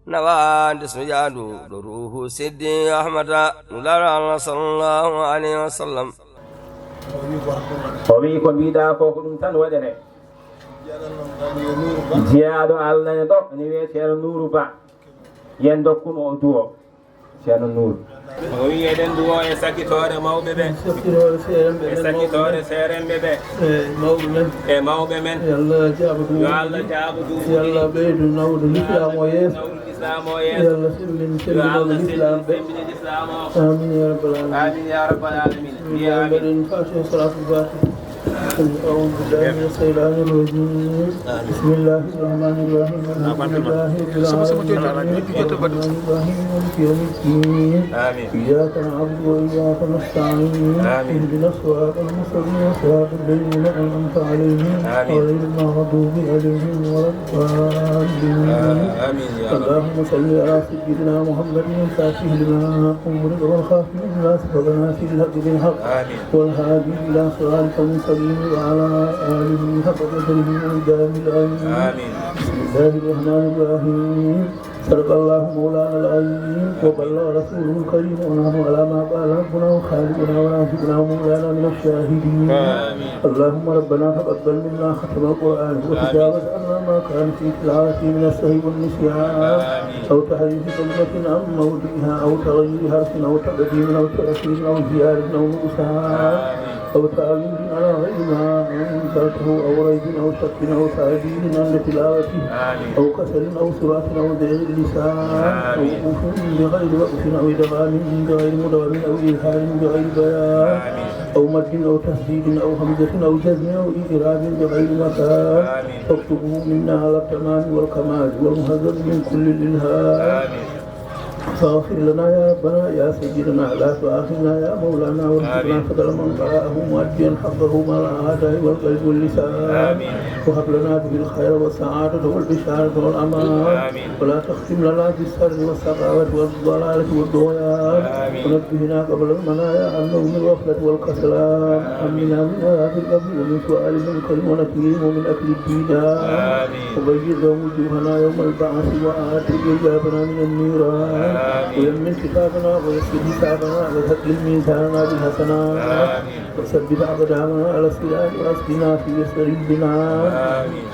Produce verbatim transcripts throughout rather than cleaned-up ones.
Nawaade so yaadu ɗo ruuhu siddi Ahmada, nulaaɗo Allah sallallahu alayhi wa sallam. O wi'i ko mbiɗa ko, ko ɗum tan waɗete. Jiyaaɗo Allah e ɗo, ene wiyee Ceerno Nuuru Ba. Yen ndokkumo o duwo. Ceerno Nuuru. O wi'i eɗen duwo e sakitoore mawɓe ɓe. Sakitoore seerenɓe ɓe, e sakitoore seerenɓe ɓe. E mawɓe men. E mawɓe men. Yo Allah jaabo duwo. Yo Allah jaabo duwo. Yo Allah ɓeydu nawde lislaam o yeeso. Nawde lislaam o yeeso. Yo Allah semmbin, yo Allah semmbin lislaam ɓe. Semmbini lislaam o. Amiin ya rabbal aalamiin. Amiin ya rabbal aalamiin. Mbiɗen Faatiha, salaatul Faatiha. أعوذ بالله من الشيطان الرجيم. بسم الله الرحمن الرحيم. الحمد لله رب العالمين. الرحمن الرحيم. مالك يوم الدين. آمين. إياك نعبد وإياك نستعين. آمين. اهدنا الصراط المستقيم، صراط الذين أنعمت عليهم. آمين. غير المغضوب عليهم ولا الضالين. آمين يا رب. اللهم صل على سيدنا محمد الفاتح لما أغلق والخاتم لما سبق ناصر الحق بالحق. آمين. والهادي إلى صراطك المستقيم وعلى آله حق قدره ومقداره العظيم. آمين. بسم الله الرحمن الرحيم. صدق الله مولانا العظيم وبلغ رسوله الكريم، ونحن على ما قال ربنا وخالقنا ورازقنا مولانا من الشاهدين. آمين. اللهم ربنا تقبل منا ختم القرآن، وتجاوز عنا ما كان في تلاوته من السهو والنسيان. آمين. أو تحريف كلمة عن موضعها، أو تغيير حرف، أو تقديم، أو تأخير، أو زيادة، أو نقصان. آمين. أو تأويل على غير ما أنزلته، أو ريب، أو شك، أو تعجيل عند تلاوته. آمين. أو كسل، أو سرعة، أو ضيق اللسان. آمين. أو وقوف بغير وقف، أو إدغام بغير مدغم، أو إظهار بغير بيان. آمين. أو مد، أو تشديد، أو همزة، أو جزم، أو إعراب بغير مكان. آمين. فاكتبه منا على التمام والكمال، والمهذب من كل الإلحاد. آمين. فاغفر لنا يا ربنا يا سيدنا، لا تؤاخذنا يا مولانا، وارزقنا آمين. فضل من قرأه مؤديا حقه مع الأعداء والقلب واللسان. آمين. وهب لنا به الخير والسعادة والبشارة والأمان. آمين. ولا تختم لنا بالشر والشقاوة والضلالة والطغيان. آمين. ونبهنا قبل المنايا عن نوم الغفلة والكسلان. آمين. آمين. من عذاب القبر ومن سؤال منكر ونكير ومن أكل الديدان. آمين. وبيض وجوهنا يوم البعث وآت رجابنا من النيران. آمين. ويمن كتابنا ويسر حسابنا وثقل ميزاننا بالحسنات. آمين. وثبت أقدامنا على الصراط وأسقنا في يسر الجنان. آمين.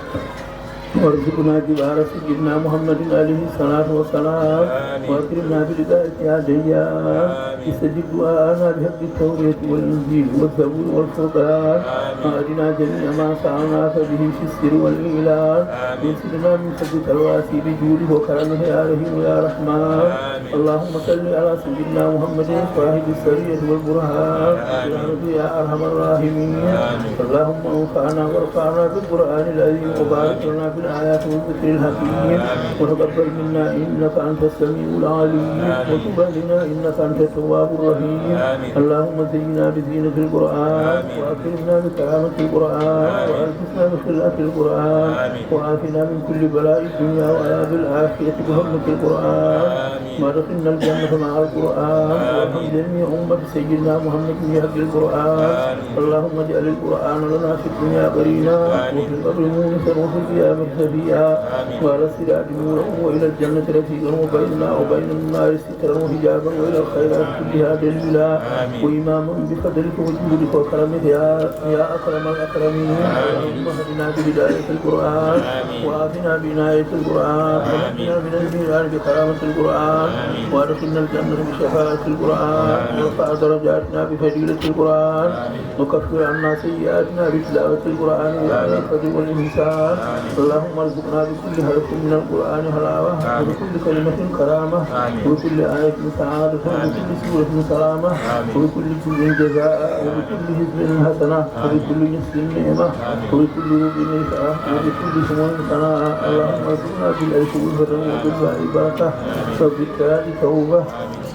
وارزقنا جوار سيدنا محمد عليه الصلاة والسلام. آمين. وأكرمنا بلقائك يا ديان. آمين. استجب دعاءنا بحق التوراة والإنجيل والزبور والفرقان. آمين. وأعطنا جميع ما سألناك به في السر والإعلان. آمين. وزدنا من فضلك الواسع بجودك وكرمك يا رحيم يا رحمن. آمين. اللهم صل على سيدنا محمد صاحب السرية والبرهان. آمين. يا رب يا أرحم الراحمين. آمين. اللهم انفعنا وارفعنا بالقرآن العظيم وبارك لنا في الآيات والذكر الحكيم. آمين. وتقبل منا إنك أنت السميع العليم. آمين. وتب علينا إنك أنت التواب الرحيم. آمين. اللهم زينا بزينة القرآن. آمين. وأكرمنا بكرامة القرآن. آمين. وألبسنا بخلعة القرآن. آمين. وعافنا من كل بلاء الدنيا وعذاب الآخرة بحرمة القرآن. آمين. وأدخلنا الجنة مع القرآن. آمين. وارحم جميع أمة سيدنا محمد بحق القرآن. آمين. اللهم اجعل القرآن لنا في الدنيا قرينا، آمين. وفي القبر مونسا، وفي القيامة شفيعا، آمين. وعلى الصراط نورا، وإلى الجنة رفيقا، وبيننا وبين النار سترا وحجابا، وإلى الخيرات كلها دليلا، آمين. وإماما بفضلك وجودك وكرمك يا، يا أكرم الأكرمين. آمين. اللهم اهدنا بهداية القرآن، آمين. وعافنا بعناية القرآن، آمين. ونجنا من النيران بكرامة القرآن، آمين. وأدخلنا الجنة بشفاعة القرآن، آمين. وارفع درجاتنا بفضيلة القرآن، آمين. وكفر عنا سيئاتنا بتلاوة القرآن، آمين. والفضل والإحسان. آمين. اللهم ارزقنا بكل حرف من القرآن حلاوة، آمين. وبكل كلمة كرامة، آمين. وبكل آية سعادة، آمين. وبكل سورة سلامة، آمين. وبكل جزء جزاء، وبكل حزب حسنة، آمين. وبكل نصف نعمة، آمين. وبكل ربع رفعة، آمين. وبكل سمو ثناء. آمين. اللهم ارزقنا بالألف ألفة وبالباء بركة، آمين. وبالتاء توبة. آمين.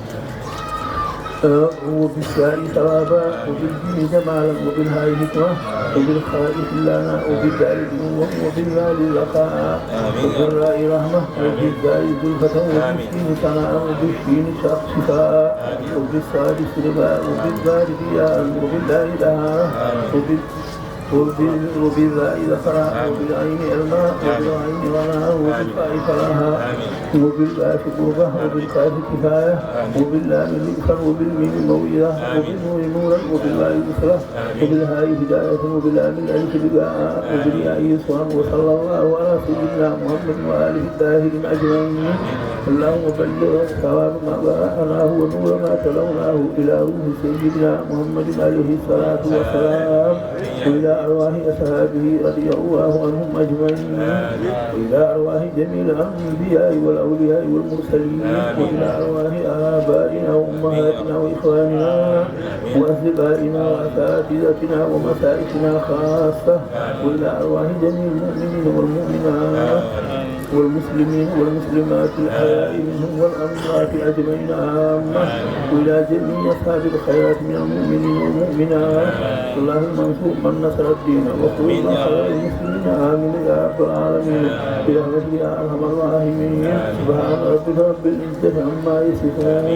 وبالساء ثوابا، وبالجيم جمالا، وبالهاء حكمة، وبالخاء خذلانا، وبالدال ذنوبا، وبالذال ذكاء، آمين. وبالراء رحمة، آمين. وبالزاي زلفة، آمين. وبالسين ثناء، وبالشين شفاء، آمين. وبالصاد صدقا، وبالضاد ضياء، وبالدال دهارا، آمين. وبال وبال-، وبالباء ذكرا، وبالعين علما، وبالعين غنى، وبالفاء فلاحا، وبالباء شكوكا، وبالكاف كفاية، وباللام لطفا، وبالميم موعظة، وبالنون نورا، وبالواو يسرا، وبالهاء هداية، وباللام الألف لقاء، وبالياء يسرا. وصلى الله على سيدنا محمد وآله الطاهرين أجمعين. اللهم بلغ ثواب ما قرأناه ونور ما تلوناه إلى روح سيدنا محمد عليه الصلاة والسلام، وإلى أرواح أصحابه رضي الله عنهم أجمعين، وإلى أرواح جميع الأنبياء والأولياء والمرسلين، وإلى أرواح آبائنا وأمهاتنا وإخواننا وأصدقائنا وأساتذتنا ومشايخنا خاصة، وإلى أرواح جميع المؤمنين والمؤمنات والمسلمين والمسلمات الأحياء منهم والأموات أجمعين عامة، وإلى جميع أصحاب الخيرات من المؤمنين والمؤمنات. اللهم انصر من نصر الدين وانصر من خذل المسلمين. آمين يا رب العالمين برحمتك يا أرحم الراحمين. سبحان ربك رب العزة عما يصفون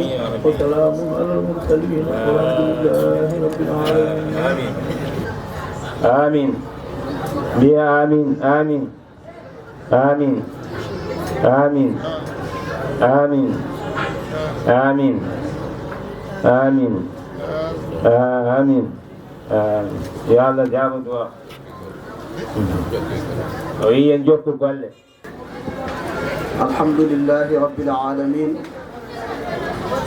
وسلام على المرسلين والحمد لله رب العالمين. Amin. Mbiya amin, amin. Amin. Amin. Amin. Amin. Amin. Amin. Amin. Yo Allah jaabo du'a. O yi en jokku golle. الحمد لله رب العالمين.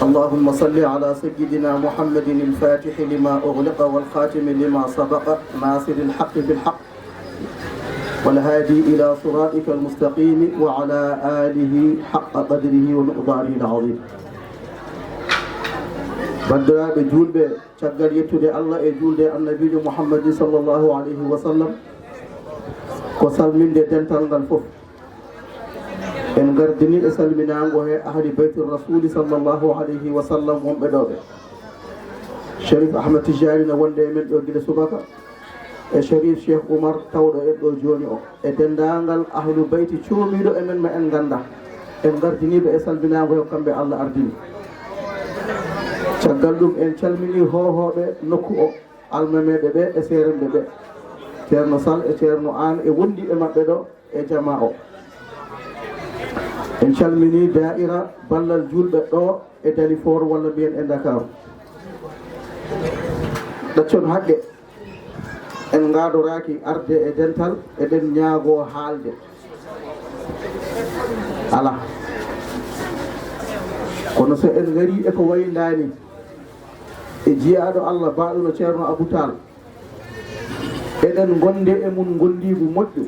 اللهم صل على سيدنا محمد الفاتح لما أغلق والخاتم لما سبق ناصر الحق بالحق والهادي إلى صراطك المستقيم وعلى آله حق قدره ومقداره العظيم. Banndiraaɓe juulɓe, caggal yettude Allah e juulde Annabiijo Muhammadin sallallahu alayhi wa sallam, ko salminde dental ngal fof. En ngardini e salminaango he ahli bayti Rasuuli sallallahu alayhi wa sallam wonɓe ɗo ɓe. Sherif Ahmad Tijani no wonde e men ɗo gila subaka, e Sherif Cheikh Oumar tawɗo en ɗo jooni o, e denndaangal ahlu bayti coomiiɗo e men mo en nganndaa. En ngardiniiɓe e salminaango he kamɓe Allah ardini. Caggal ɗum en calminii hoohooɓe nokku o, almameeɓe ɓe e seeremɓe ɓe. Ceerno Sal e Ceerno Aan e wondiiɓe maɓɓe ɗo e jamaa o. En calminii daa'ira ballal juulɓe ɗo e Dalifort walla mbiyen e Ndakaaru. Ɗaccon haqqe, en ngaadoraaki arde e dental, eɗen ñaagoo haalde. Alaa. Kono so en ngarii e ko wayi ndaa nii, e jiyaaɗo Allah baaɗo no Ceerno Abou Tall, eɗen ngonde e mum ngondiigu moƴƴo,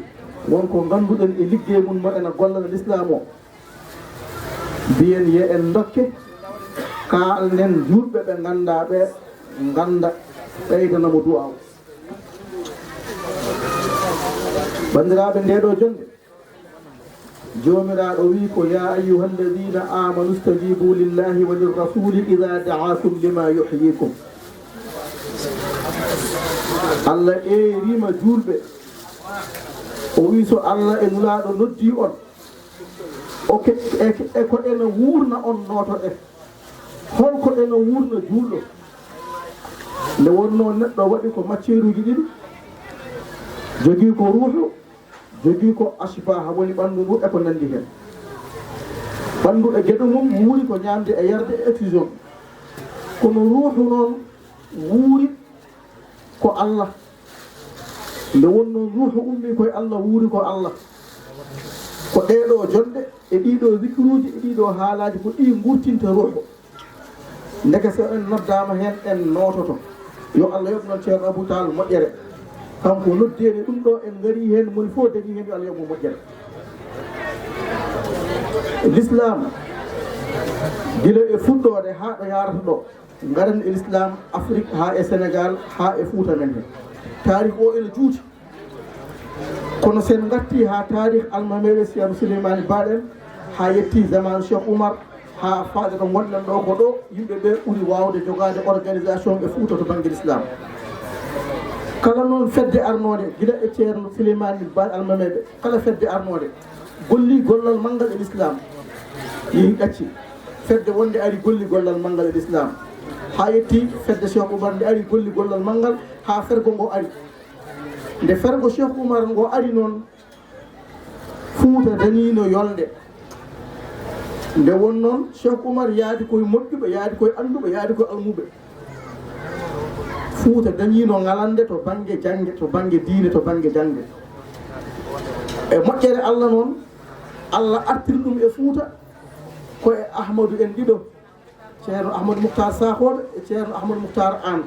won ko ngannduɗen e liggey mum mo ena gollana Lislaam o. Mbiyen yo en ndokke, kaalnen juulɓe ɓe nganndaa ɓe, ngannda, ɓeydana mo du'aaw. Banndiraaɓe, ndee ɗoo jonnde, Joomiraaɗo wiyi ko, يا أيها الذين آمنوا استجيبوا لله وللرسول إذا دعاكم لما يحييكم. Allah eeriima juulɓe, o wiyi so Allah e Nulaaɗo noddii on, o ke-, e, e ko ena wuurna on nootoɗen. Hol ko ena wuurna juulɗo? Nde wonnoo neɗɗo waɗi ko macceeruuji ɗiɗi, jogii ko ruuhu, jogii ko ashbaha, woni ɓanndu ndu e ko nanndi heen. Ɓanndu e geɗo mum wuuri ko ñaamde e yarde e effusion. Kono ruuhu noon wuuri ko Allah. Nde wonnoo ruuhu ummii ko e Allah, wuuri ko Allah. Ko ɗee ɗoo jonɗe e ɗii ɗoo zikiruuji e ɗii ɗoo haalaaji ko ɗii nguurtinta ruuhu. Ndeke so en noddaama heen, en noototo. Yo Allah yoɓ noon Ceerno Abou Tall moƴƴere. Kanko noddeede ɗum ɗo, en ngarii heen, moni fof dañii heen, yo Allah yoɓ mo moƴƴere. Lislaam, gila e fuɗɗoode haa ɗo yaarata ɗo, ngaren e Lislaam Afrik haa e Senegaal haa e Fuuta men he. Taarih o ene juuti. Kono so en ngartii haa taarih almameeɓe Ceerno Suleymaani Baal en, haa yettii zamaanu Cheikh Oumar, haa faaɗa ɗo ngonɗen ɗo, ko ɗo yimɓe ɓe ɓuri waawde jogaade organisation e Fuuta to bannge Lislaam. Kala noon fedde arnoonde, gila e Ceerno Suleymaani Baal almameeɓe, kala fedde arnoonde gollii gollal manngal e Lislaam, yehi ɗacci. Fedde wonde ari golli gollal manngal e Lislaam, haa yettii fedde Cheikh Oumar nde ari golli gollal manngal, haa fergo ngo ari. Nde fergo Cheikh Oumar ngo ari noon, Fuuta dañiino yolnde. Nde won noon, Cheikh Oumar yaadi koye moƴƴuɓe, yaadi koye annduɓe, yaadi koye almuɓe. Fuuta dañiino ŋalande to bannge jaŋde, to bannge diine, to bannge jaŋde. E moƴƴere Allah noon, Allah artiri ɗum e Fuuta ko e Ahmadu en ɗiɗo, Ceerno Ahmadu Muhtar Saakooɓe e Ceerno Ahmadu Muhtar Aan.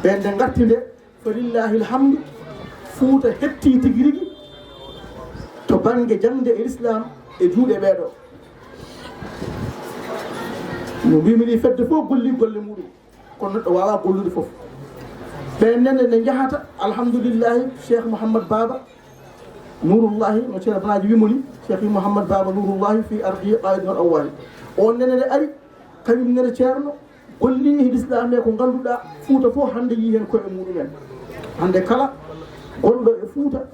Ɓeen nde ngarti nde, fa lillahi alhamdu, Fuuta heɓtii tigi rigi to bannge jaŋde e Lislaam e juuɗe ɓee ɗoo. No mbiimi ni, fedde fof golli golle muɗum, kono neɗɗo waawaa gollude fof. Ɓeen nene ne njahata, alhamdulillahi, Cheikh Mouhammad Baba Nouroullahi, no Ceerno Banaaji wimo ni, Cheikh Mouhammad Baba Nouroullahi fi ardi qaidun al awwahi. On nene nde ari, kañum nene Ceerno, golli e Lislaam he ko ngannduɗaa Fuuta fof hannde yii heen koye muɗum en. Hannde kala gonɗo e Fuuta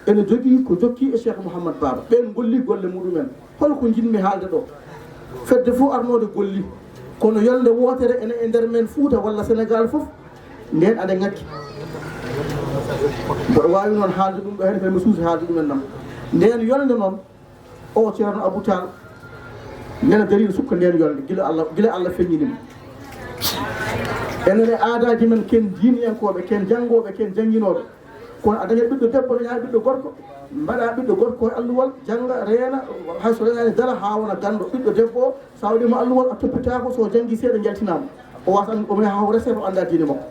ene jogii ko jokki e Cheikh Mouhammad Baba. Ɓeen golli golle muɗum en. Hol ko njiɗmi haalde ɗo? Fedde fof arnoode golli. Kono yolnde wootere ene e nder men Fuuta walla Senegaal fof, ndeen aɗa ŋakki. Mboɗo waawi noon haalde ɗum ɗo heen, kono mi suusi haalde ɗum en nam. Ndeen yolnde noon, o Ceerno Abou Tall nena dariiɗo sukka ndeen yolnde, gila Allah, gila Allah feññini mo. Enen e aadaaji men, ken diiniyankooɓe, ken janngooɓe, ken jannginooɓe. Kono a dañat ɓiɗɗo debbo, dañaa ɓiɗɗo gorko, mbaɗa ɓiɗɗo gorko e alluwal, jannga, reena, hay so renaani dara haa wona ganndo. Ɓiɗɗo debbo o, so a waɗii mo alluwal, a toppitaako, so o janngii seeɗa, njaltinaa mo. O waasa, o yaha o rese, o anndaa diine makko.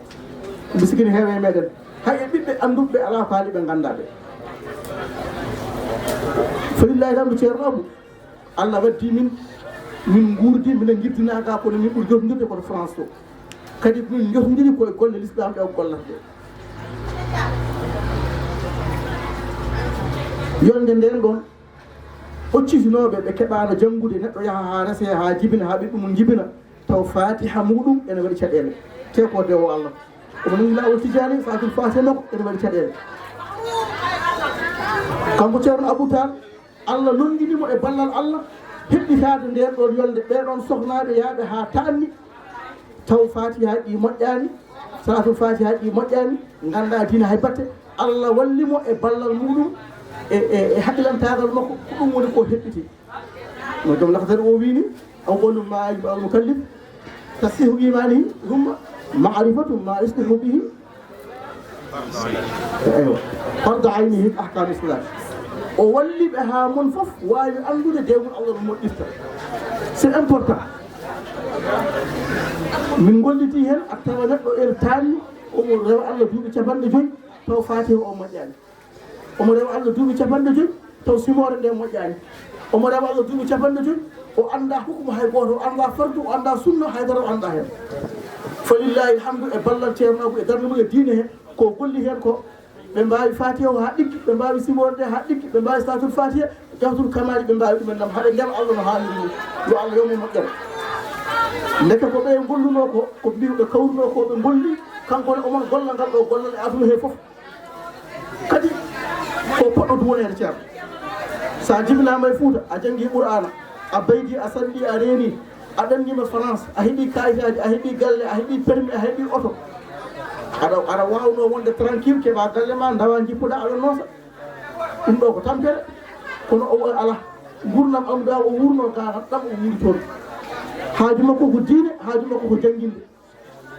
Miskini heewe e meɗen. Hay e ɓiɓɓe annduɓe ɓe alaa faali ɓe nganndaa ɓe. Falillahi alhamdu, Ceerno Abou. Allah waddi min, min nguurdi, minen ngirdinaaga, kono min ɓuri jofndirde kono France to. Kadi min jofndiri koye golle Lislaam ɗe o gollata ɗe. Yolnde ndeen ɗoon, ɓoccitinooɓe ɓe keɓaano janngude, neɗɗo yaha haa rese, haa jibina, haa ɓiɗɗo mum jibina, taw Faatiha muɗum ene waɗi caɗeele. Te ko dewo Allah. Omo nangi laawol Tijaani, Saatul Faatiha makko ene waɗi caɗeele. Kanko Ceerno Abou Tall, Allah lonngini mo e ballal Allah, heɓɓitaade ndeen ɗoon yolnde, ɓee ɗoon sohnaaɓe yaaɓe haa taanni, taw Faatiha ɗi moƴƴaani, Saatul Faatiha ɗi moƴƴaani, nganndaa diina hay batte. Allah walli mo e ballal muɗum, e, e, e haqqilantaagal makko, ko ɗum woni ko heɓɓiti. No joom lakkatari o wiini, أول ما يجب على المكلف تصحيح إيمانه، ثم معرفة ما يصلح به، eywa, فرض عينه في أحكام الإسلام. O walli ɓe haa mon fof waawi anndude deewol Allah no moƴƴirta. C'est important. Min ngolliti heen, a tawa neɗɗo ene taanni, omo rewa Allah duuɓi capanɗe joyi, taw Faatiha o moƴƴaani. Omo rewa Allah duuɓi capanɗe joyi, taw simoore nde moƴƴaani. Omo rewa Allah duuɓi capanɗe joyi, o anndaa hukumu hay gooto, o anndaa fardu, o anndaa sunna, hay dara o anndaa heen. Falillahi alhamdu, e ballal Ceerno Abou, e darnde mum e diine he, ko golli heen ko, ɓe mbaawi Faatiha o haa ɗiggi, ɓe mbaawi simoore nde haa ɗiggi, ɓe mbaawi Salaatul Faatiha, Jawharatul Kamaali, ɓe mbaawi ɗum en nam, haɗe ndewa Allah no haaniri ni. Yo Allah yooɓ mo moƴƴere. Ndeke ko ɓe ngollunoo ko, ko mbiy ɓe kawrunoo ko, ɓe ngolli, kanko ne omo golla ngal ɗo gollal e aduna he fof. Kadi ko poɗɗo duwoneede, Ceerno. So a jibinaama e Fuuta, a janngii Qur'aana, a baydii, a sallii, a reenii, a ɗanngiima France, a heɓii kaayitaaji, a heɓii galle, a heɓii permis, a heɓii oto. Aɗa, aɗa waawnoo wonde tranquille, keɓaa galle maa, ndawaa njippuɗaa, aɗa noosa. Ɗum ɗo ko tampere, kono o alaa. Nguurndam am ndaa o wuurnoo gaa kam, ɗam o wuuri toon. Haaju makko ko diine, haaju makko ko jannginde.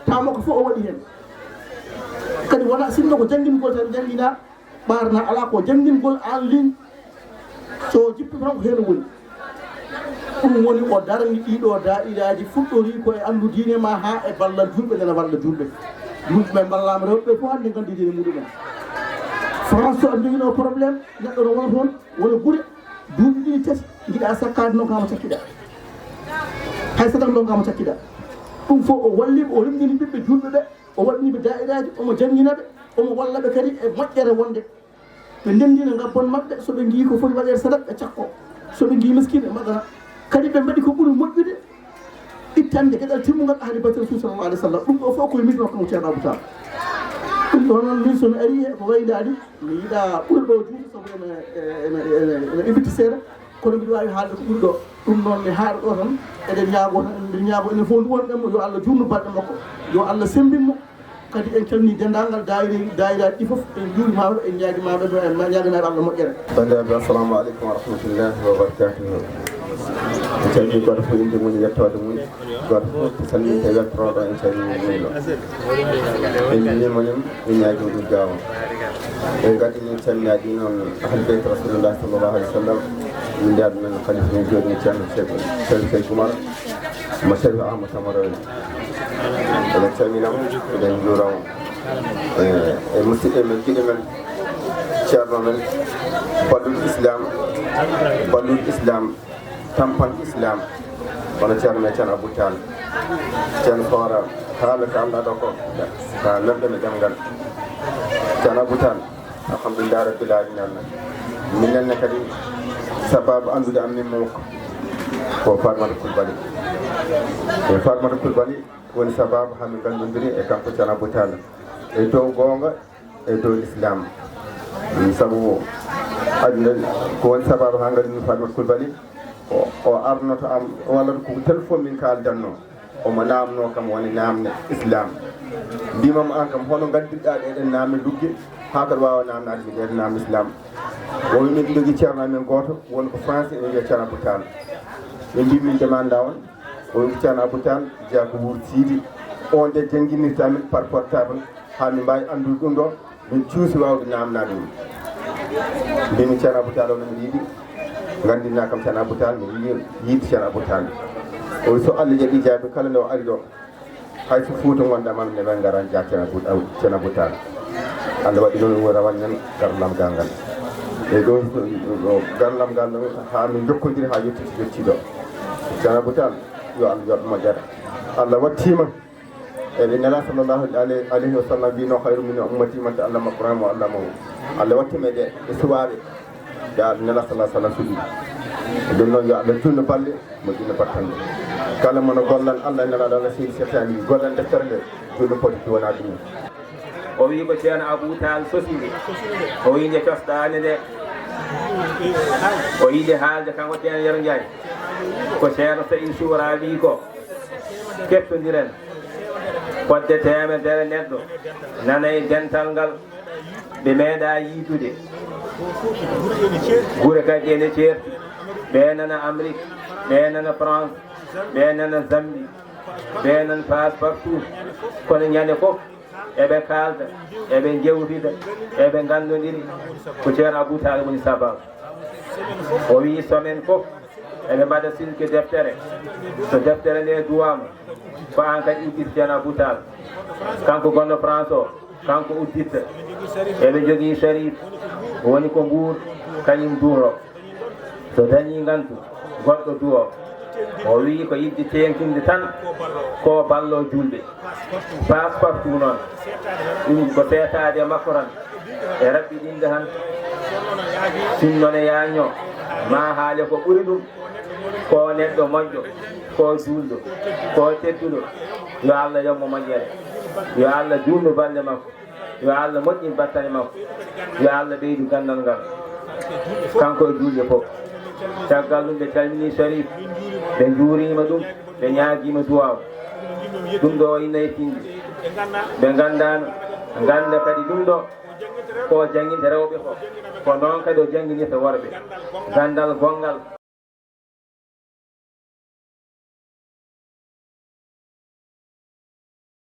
Tawa makko fof o waɗi heen. Kadi wonaa sinno ko janngingol tan jannginaa, ɓaarnaa, alaa, ko janngingol en ligne. So o jippi tan ko heen o woni. Ɗum woni o darni ɗiɗo daa'iraaji, fuɗɗorii ko e anndu diine maa haa e ballal juulɓe, nana walla juulɓe. Juulɓe ɓe mballaama, rewɓe ɓe fof hannde nganndi diine muɗumen. France so a joginoo problème, neɗɗo no wona toon, wona gure, duuɓi ɗiɗi, tati, njiɗaa sakkaade, ndonkaa mo cakkiɗaa. Hay sadak ndonkaa mo cakkiɗaa. Ɗum fof o walli ɓe, o rimɗini ɓiɓɓe juulɓe ɓe, o waɗani ɓe daa'iraaji, omo janngina ɓe, omo walla ɓe kadi e moƴƴere wonde ɓe ndenndina ngabbon maɓɓe, so ɓe ngiyi ko foti waɗeede sadak, ɓe cakko. So ɓe ngiyi miskiin, ɓe mbaɗana. Kadi ɓe mbaɗi ko ɓuri moƴƴude, ittande geɗal timmungal Ahli Bayti Rasul sallallahu alaihi wasallam. Ɗum ɗo fof ko e miijo makko mo Ceerno Abou Tall. Ɗum ɗo noon, min so mi arii he ko waylaani, mi yiɗaa ɓurɗo juuɗe, sabu ene, ene, ene, ene, ene iwiti seeɗa, kono mbiɗa waawi haalde ko ɓuri ɗo. Ɗum noon, mi haaɗa ɗo tan, eɗen ñaagoo tan, eɗen ñaagoo enen fof nduwonɗen mo, yo Allah juutnu balɗe makko, yo Allah semmbin mo. Kadi en calminii denndaangal daayira, daayiraaji ɗi fof, en njuuriima ɓe, en ñaagiima ɓe, en ñaaganaade Allah moƴƴere. Banndiraaɓe, assalamu aleykum wa rahmatullahi wa barakatuhu. En calminii gooto fof innde mum e yettoode mum, gooto fof salminte weltorooɗo, en calminii ɗum ɗo. En njuuriima ɗum, en ñaagii ɗum duwaaw. En ngartini calminaaɗi noon Ahlul Bayt Rasulullah sallallahu alaihi wa sallam, min mbiya ɗum en Khalifa men jooɗni Ceerno Seydou, Seydou Seydou Oumar, mo Seydou Amadou Camara en. Eɗen calmina mo, eɗen njuura mo. E, e musidɓe men, giɗo men, ceerno men, balluɗo Islam, balluɗo Islam, tampanɗo Islam, hono ceerno men Ceerno Abou Tall. Ceerno Fora, haala ka anndaa ɗo ko, ka nanɗen e ɗemngal. Ceerno Abou Tall, alhamdulillah rabbil alamin. Minen ne kadi, sababu anndude am min mo ko Fatmata Coulibaly. E Fatmata Coulibaly woni sababu haa min nganndondiri e kanko Ceerno Abou Tall. E dow goonga, e dow Islam. Sabu aduna ko woni sababu haa nganndumi Fatmata Coulibaly, o, o arnoto am, walla ko téléphone min kaaldanno. Omo naamnoo kam woni naamne Islam. Mbimam aan kam, hono ngaddirɗaa ɗeɗen naamne lugge, haa kaɗa waawa naamnaade mi ɗeɗen naamne Islam. O wi min jogii ceerno amen gooto, woni ko Français, ene wiyee Ceerno Abou Tall. Min mbi min demanda on, o wi ko Ceerno Abou Tall, jeyaa ko Wuro Siidi. On de jannginirta min par portable, haa min mbaawi anndude ɗum ɗo, min cuusi waawde naamnaade ɗum. Mbimi Ceerno Abou Tall o nana yiɗi, nganndinaa kam Ceerno Abou Tall, mi yiɗi yiɗde Ceerno Abou Tall. O wi so Allah jaɓi jaabi kala nde o ari ɗo, hay so Fuuta ngonɗaa man, nde men ngaran jaa Ceerno Abou, Ceerno Abou Tall. Allah waɗi noon o rawan men garlam gal ngal. E ɗo, ɗo garlam gal ɗo, haa min njokkondiri haa yettii, yettii ɗo. Ceerno Abou Tall, yo Allah yoɓ moƴƴere. Allah wattiima. Eɓe Nela sallallahu alayhi wa sallam wino, "Khayru min ummati man ta'allama Qur'an wa allamahu." Allah watti men ɗe, ɗe suwaaɓe. Ya Nela sallallahu alayhi wa sallam suɓi. Ɗum noon yo Allah juutnu balle, moƴƴina battane. Kala mo no gollan Allah, Nela Allah seydi Cheikh Sani, gollan deftere nde, juutnu poti wona ɗum. O wi ko Ceerno Abou Tall sosi nde. O wi nde cosɗaani nde. O yiɗi haalde kanko Ceerno Yero Ndiaye. Ko Ceerno Saïd Soura wi ko. Kettondiren. Fodde teemedere neɗɗo nana e dental ngal ɓe meeɗaa yiidude. Gure kadi ene ceerti. Ɓe nana Amérique, ɓe nana France, ɓe nana Zambie, ɓe nana passe partout. Kono ñande fof eɓe kaalda, eɓe njewtida, eɓe nganndondiri. Ko Ceerno Abou Tall woni sababu. O wi semaine fof eɓe mbaɗa silke deftere. So deftere nde duwaama, ko aan kadi udditi Ceerno Abou Tall. Kanko gonɗo France o, kanko udditta. Eɓe njogii Sharif, woni ko Mbuur, kañum duwoo. So dañii ngantu, goɗɗo duwoo. O wi ko yiɗde teeŋtinde tan, ko balloo juulɓe. Passe partout noon, ɗum ko seetaade e makko tan, e raɓɓiɗinde tan. Sinno ne yaajno, ma haale ko ɓuri ɗum, ko neɗɗo moƴƴo, ko juulɗo, ko tedduɗo. Yo Allah yoɓ mo moƴƴere. Yo Allah juutnu balɗe makko. Yo Allah moƴƴin battane makko. Yo Allah ɓeydu ganndal ngal. Kanko e juulɓe fof. Caggal ɗum ɓe calminii Sharif. Ɓe njuuriima ɗum. Ɓe ñaagiima duwaaw. Ɗum ɗo o inna e tinde. Ɓe nganndaano. Ngannda kadi ɗum ɗo. Ko jannginta rewɓe ko. Ko noon kadi o jannginirta worɓe. Ganndal gonngal.